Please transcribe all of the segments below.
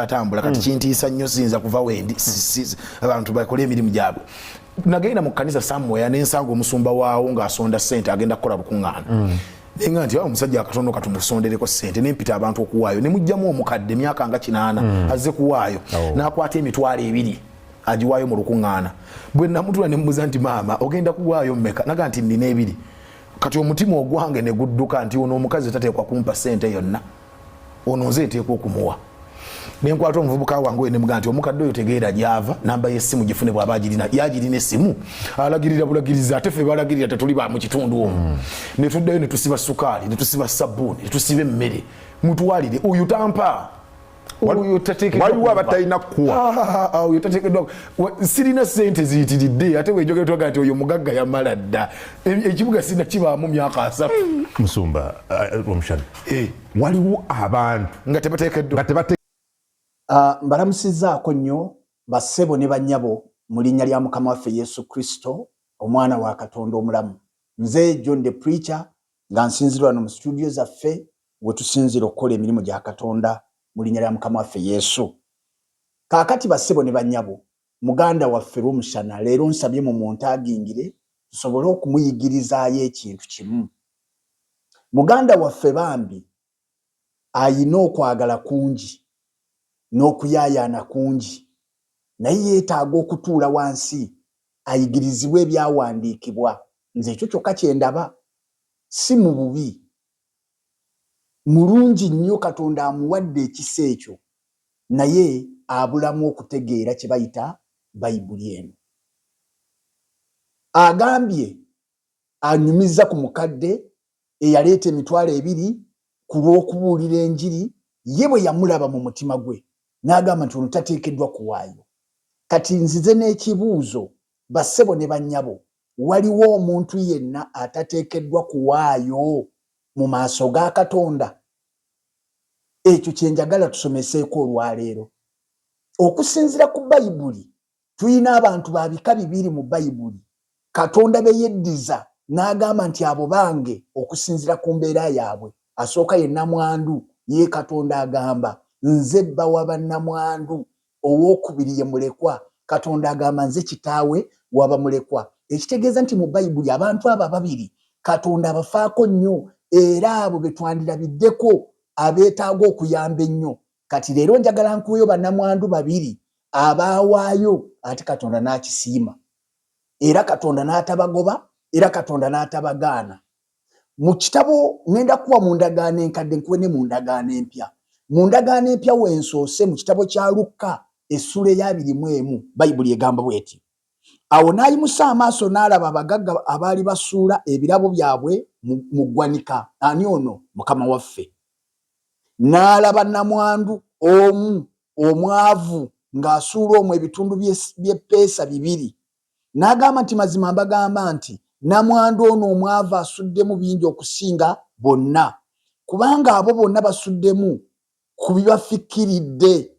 Atambula kati kintiisa nnyo, siyinza kuva wendi. Abantu bakole emirimu gyabwe. Nagenda mu kkanisa somewhere, nensanga omusumba waawo ng'asonda ssente, agenda kukola bukuŋŋaana. Nenga nti, "Ah, omusajja akatono katumusondereko ssente." Nempita abantu okuwaayo, nemugjamu omukadde emyaka nga 80 azze kuwaayo. N'akwata 20,000 agiwaayo mu lukuŋŋaana. Bwe namutula nemubuuza nti, "Maama, ogenda kuwaayo mmeka?" Naga nti, "Nnina ebiri." Kati omutima ogwange ne gudduka nti ono omukazi tateekwa kumpa ssente yonna, ono nze eteekwa okumuwa. Nenkwata omuvubuka wange oyo nemugaa nti, "Omukadde oyo tegeera gyava, namba y'essimu gifune." Bw'aba agirina, yagirina essimu, alagirira bulagirizi, ate ffe balagirira tetuli ba mu kitundu omwo. Ne tuddayo ne tusiba sukaali, ne tusiba sabbuuni, ne tusiba emmere, mutwalire oyo tampa. Oyo tateekeddwa Waliwo kumpa. abatalina kuwa. Ah, ah, oyo tateekeddwa. Sirina sente ziyitiridde, ate wejogera twaga nti oyo mugagga yamala dda. Ekibuga sina kibaamu myaka 30. Musumba Omushana, waliwo abantu nga tebateekeddwa nga tebate Mbalamusizzaako nnyo bassebo ne bannyabo mu linnya lya Mukama waffe Yesu Kristo, omwana wa Katonda omulamu. Nze John the Preacher, nga nsinzira wano mu studio zaffe we tusinzira okukola emirimu gya Katonda mu linnya lya Mukama waffe Yesu. Kaakati bassebo ne bannyabo, muganda waffe Lwomushana leero nsabye mu muntu agingire tusobole okumuyigirizaayo ekintu kimu. Muganda waffe bambi ayina okwagala kungi n'okuyaayaana kungi, naye yeetaaga okutuula wansi ayigirizibwe ebyawandiikibwa. Nze ekyo kyokka kye ndaba, si mu bubi. Mulungi nnyo, Katonda amuwadde ekisa ekyo, naye abulamu okutegeera kye bayita Bayibuli eno. Agambye anyumiza ku mukadde eyaleeta 20,000 ku lw'okubuulira enjiri. Ye bwe yamulaba mu mutima gwe n'agamba nti ono tateekeddwa kuwaayo. Kati nzize n'ekibuuzo, bassebo ne bannyabo: waliwo omuntu yenna atateekeddwa kuwaayo mu maaso ga Katonda? Ekyo kye njagala tusomeseeko olwaleero. Okusinziira ku Bayibuli, tulina abantu ba bika bibiri mu Bayibuli Katonda be yeddiza n'agamba nti abo bange okusinziira ku mbeera yaabwe. Asooka ye namwandu. Ye Katonda agamba, "Nze bba wa bannamwandu." Owookubiri ye mulekwa. Katonda agamba, "Nze kitaawe wabamulekwa." Ekitegeeza nti mu Bayibuli abantu abo ababiri Katonda abafaako nnyo, era abo be twandirabiddeko abeetaaga okuyamba ennyo. Kati leero njagala nkuweyo bannamwandu babiri abaawaayo, ate Katonda n'akisiima, era Katonda n'atabagoba, era Katonda n'atabagaana. Mu kitabo ŋŋenda kuwa mu Ndagaano Enkadde, nkuwe ne mu Ndagaano Empya. Mu Ndagaano Empya wensoose, mu kitabo kya Lukka essula eya 21, Bayibuli egamba bweti: "Awo n'ayimusa amaaso n'alaba abagagga abaali basuula ebirabo byabwe mu ggwanika." Ani ono? Mukama waffe. "N'alaba namwandu omu omwavu ng'asuula omwo ebitundu by'eppeesa bibiri. N'agamba nti, 'Mazima mbagamba nti namwandu ono omwavu asuddemu bingi okusinga bonna, kubanga abo bonna basuddemu ku bibafikiridde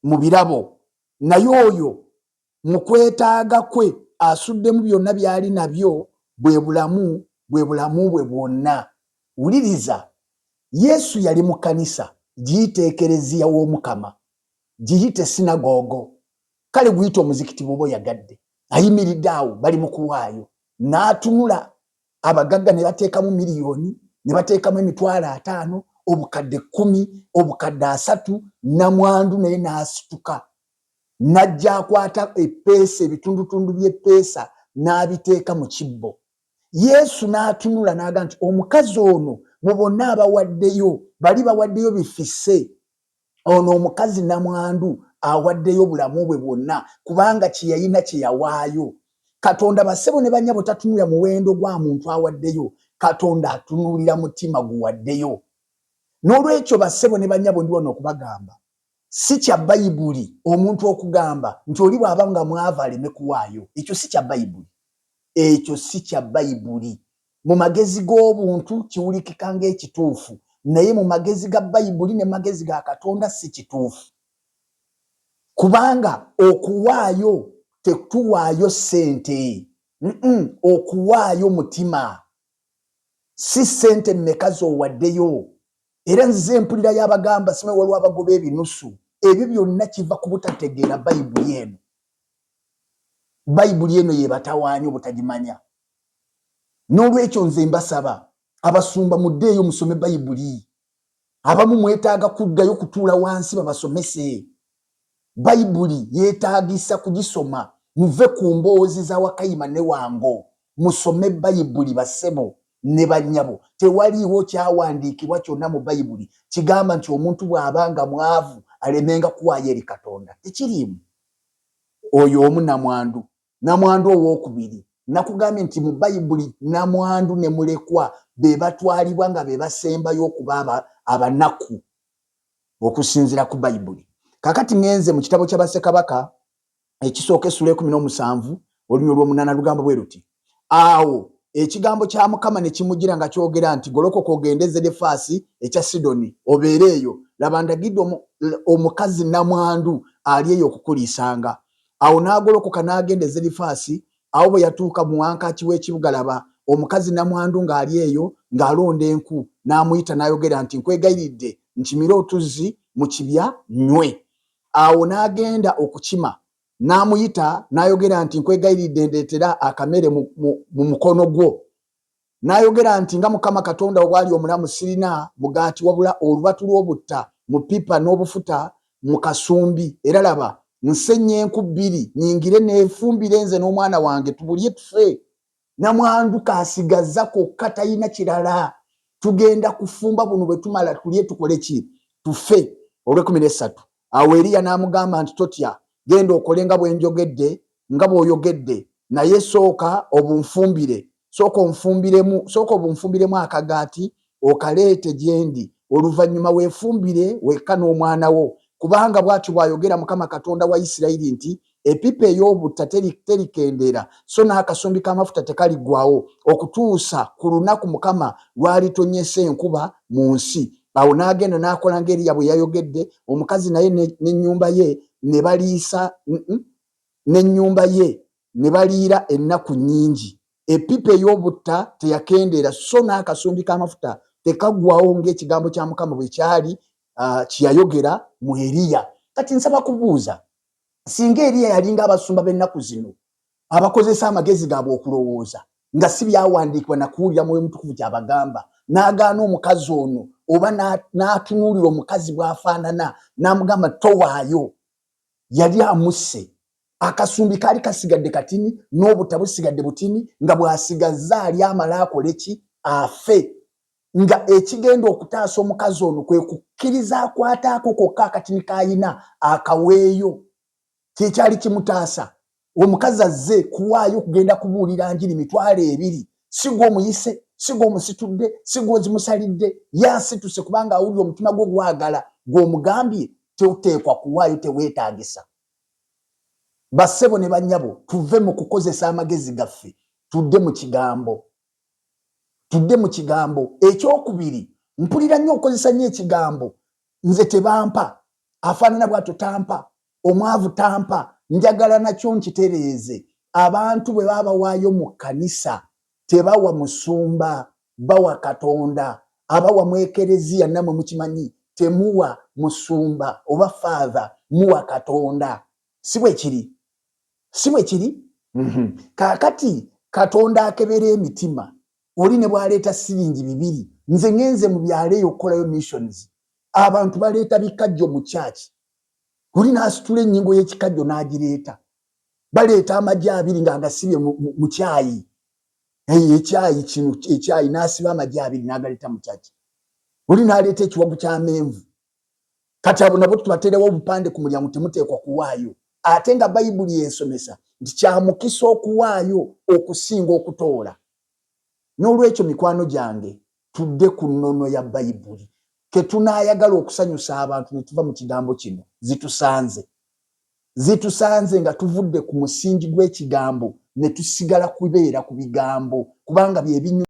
mu birabo, naye oyo mu kwetaaga kwe asuddemu byonna by'ali nabyo, bwe bulamu bwe bwonna.'" Wuliriza, Yesu yali mu kkanisa, giyite ekereziya w'Omukama, giyite sinagogo, kale guyite omuzikiti bw'oba oyagadde. Ayimiridde awo, bali mu kuwaayo, n'atunula abagagga ne bateekamu miliyoni, ne bateekamu 50,000, 10,000, 30,000. Namwandu naye n'asituka n'ajja akwata eppeesa, ebitundutundu by'eppeesa, n'abiteeka mu kibbo. Yesu n'atunula n'aga nti omukazi ono mu bonna abawaddeyo, bali bawaddeyo bifisse, ono omukazi namwandu awaddeyo bulamu bwe bwonna, kubanga kye yalina kye yawaayo. Katonda, bassebo ne bannyabo, tatunulira muwendo gwa muntu awaddeyo. Katonda atunuulira mutima guwaddeyo. N'olwekyo, bassebo ne bannyabo, ndi wano okubagamba, si kya Bayibuli omuntu okugamba nti oli bw'aba nga mwavu aleme kuwaayo. Ekyo si kya Bayibuli, ekyo si kya Bayibuli. Mu magezi g'obuntu kiwulikika ng'ekituufu, naye mu magezi ga Bayibuli ne magezi ga Katonda si kituufu, kubanga okuwaayo tetuwaayo ssente. Okuwaayo mutima, si ssente mmeka z'owaddeyo. Era nzize empulira y'abagamba, simanyi waliwo abagoba ebinusu. Ebyo byonna kiva ku butategeera Bayibuli eno. Bayibuli eno yebatawaanya obutagimanya. N'olwekyo nze mbasaba abasumba muddeeyo musome Bayibuli. Abamu mwetaaga kuddayo kutuula wansi babasomese. Bayibuli yeetaagisa kugisoma. Muve ku mboozi za Wakayima ne Wango, musome Bayibuli bassebo ne bannyabo. Tewaliiwo kyawandiikibwa kyonna mu Bayibuli kigamba nti omuntu bw'aba nga mwavu alemenga kuwaayo eri Katonda. Tekiriimu. Oyo omu namwandu. Namwandu ow'okubiri. Nakugambye nti mu Bayibuli namwandu ne mulekwa be batwalibwa nga be basembayo okuba abanaku okusinziira ku Bayibuli. Kakati ngenze mu kitabo kya Bassekabaka ekisooka essula 17 oluny olw'omunaana lugamba bwe luti: Awo ekigambo kya Mukama ne kimujjira nga kyogera nti, Golokoka ogende Zedefaasi ekya Sidoni obeere eyo, laba ndagidde omukazi namwandu ali eyo okukuliisanga. Awo n'agolokoka n'agenda e Zerifaasi. Awo bwe yatuuka mu wankaaki w'ekibuga, laba, omukazi namwandu ng'ali eyo ng'alonda enku, n'amuyita n'ayogera nti, Nkwegayiridde, nkimire otuzzi mu kibya nnywe. Awo n'agenda okukima, n'amuyita n'ayogera nti, Nkwegayiridde, ndeetera akamere mu mukono gwo. N'ayogera nti, Nga Mukama Katonda wo bw'ali omulamu, sirina mugaati wabula olubatu lw'obutta mu ppipa n'obufuta mu kasumbi, era laba, nsennya enku bbiri, nyingire neefumbire nze n'omwana wange, tubulye tufe. Namwandu kasigaza kokka, talina kirala. Tugenda kufumba buno, bwe tumala tulye tukole ki? Tufe. Olw'13, awo Eriya n'amugamba nti, Totya, genda okole nga bwe njogedde, nga bw'oyogedde, naye sooka obunfumbire, sooka onfumbiremu, sooka obunfumbiremu akagaati okaleete gye ndi, oluvannyuma weefumbire wekka n'omwana wo. Kubanga bw'atyo bw'ayogera Mukama Katonda wa Isirayiri nti, Epipa ey'obutta terikendeera, so n'akasumbi k'amafuta tekaliggwawo, okutuusa ku lunaku Mukama lw'alitonyesa enkuba mu nsi. Awo n'agenda n'akola ng'Eriya bwe yayogedde. Omukazi naye n'ennyumba ye ne baliisa n'ennyumba ye ne baliira ennaku nnyingi. Epipa ey'obutta teyakendeera, so n'akasumbi k'amafuta tekaggwawo, ng'ekigambo kya Mukama bwe kyali kyeyayogera mu Eriya. Kati nsaba kubuuza, singa Eriya yalinga abasumba b'ennaku zino abakozesa amagezi gaabwe okulowooza nga si byawandiikibwa nakuwulira Mwoyo Mutukuvu kyabagamba, n'agaana omukazi ono oba n'atunuulira omukazi bw'afaanana n'amugamba towaayo, yali amusse. Akasumbi kaali kasigadde katini n'obutta busigadde butini, nga bw'asigazza ali amala akole ki? Afe. Nga ekigenda okutaasa omukazi ono kwe kukkiriza akwataako kokka akatini k'ayina akaweeyo, kyekyali kimutaasa. Omukazi azze kuwaayo kugenda kubuulira njiri 20,000, si gw'omuyise, si gw'omusitudde, si gw'ozimusalidde, ye asituse kubanga awulira omutima gwe gwagala, gw'omugambye toteekwa kuwaayo, teweetaagisa. Bassebo ne bannyabo, tuve mu kukozesa amagezi gaffe, tudde mu kigambo, tudde mu kigambo. Ekyokubiri, mpulira nnyo okukozesa nnyo ekigambo nze tebampa, afaanana bwatyo tampa, omwavu tampa. Njagala nakyo nkitereeze. Abantu bwe baba bawaayo mu kkanisa tebawa musumba, bawa Katonda. Abawa mu ekereziya nammwe mukimanyi, temuwa musumba oba father, muwa Katonda. Si bwe kiri? Si bwe kiri? Kaakati Katonda akebera emitima. Oli ne bw'aleeta siringi 2, nze ŋŋenze mu byalo eyo okukolayo missions, abantu baleeta bikajjo mu kyaki, oli n'asitula ennyingo y'ekikajjo n'agireeta. Baleeta amagi abiri ng'agasibye mu kyayi, ekyayi kino ekyayi, n'asiba amagi abiri n'agaleeta mu kyaki. Oli n'aleeta ekiwagu ky'amenvu. Kati abo nabo tubateerewo obupande ku mulyango, temuteekwa kuwaayo, ate nga Bayibuli ensomesa nti kya mukisa okuwaayo okusinga okutoola. N'olwekyo mikwano gyange, tudde ku nnono ya Bayibuli. Ketunaayagala okusanyusa abantu ne tuva mu kigambo kino, zitusanze, zitusanze nga tuvudde ku musingi gw'ekigambo ne tusigala kubeera ku bigambo, kubanga bye binyumizibwa.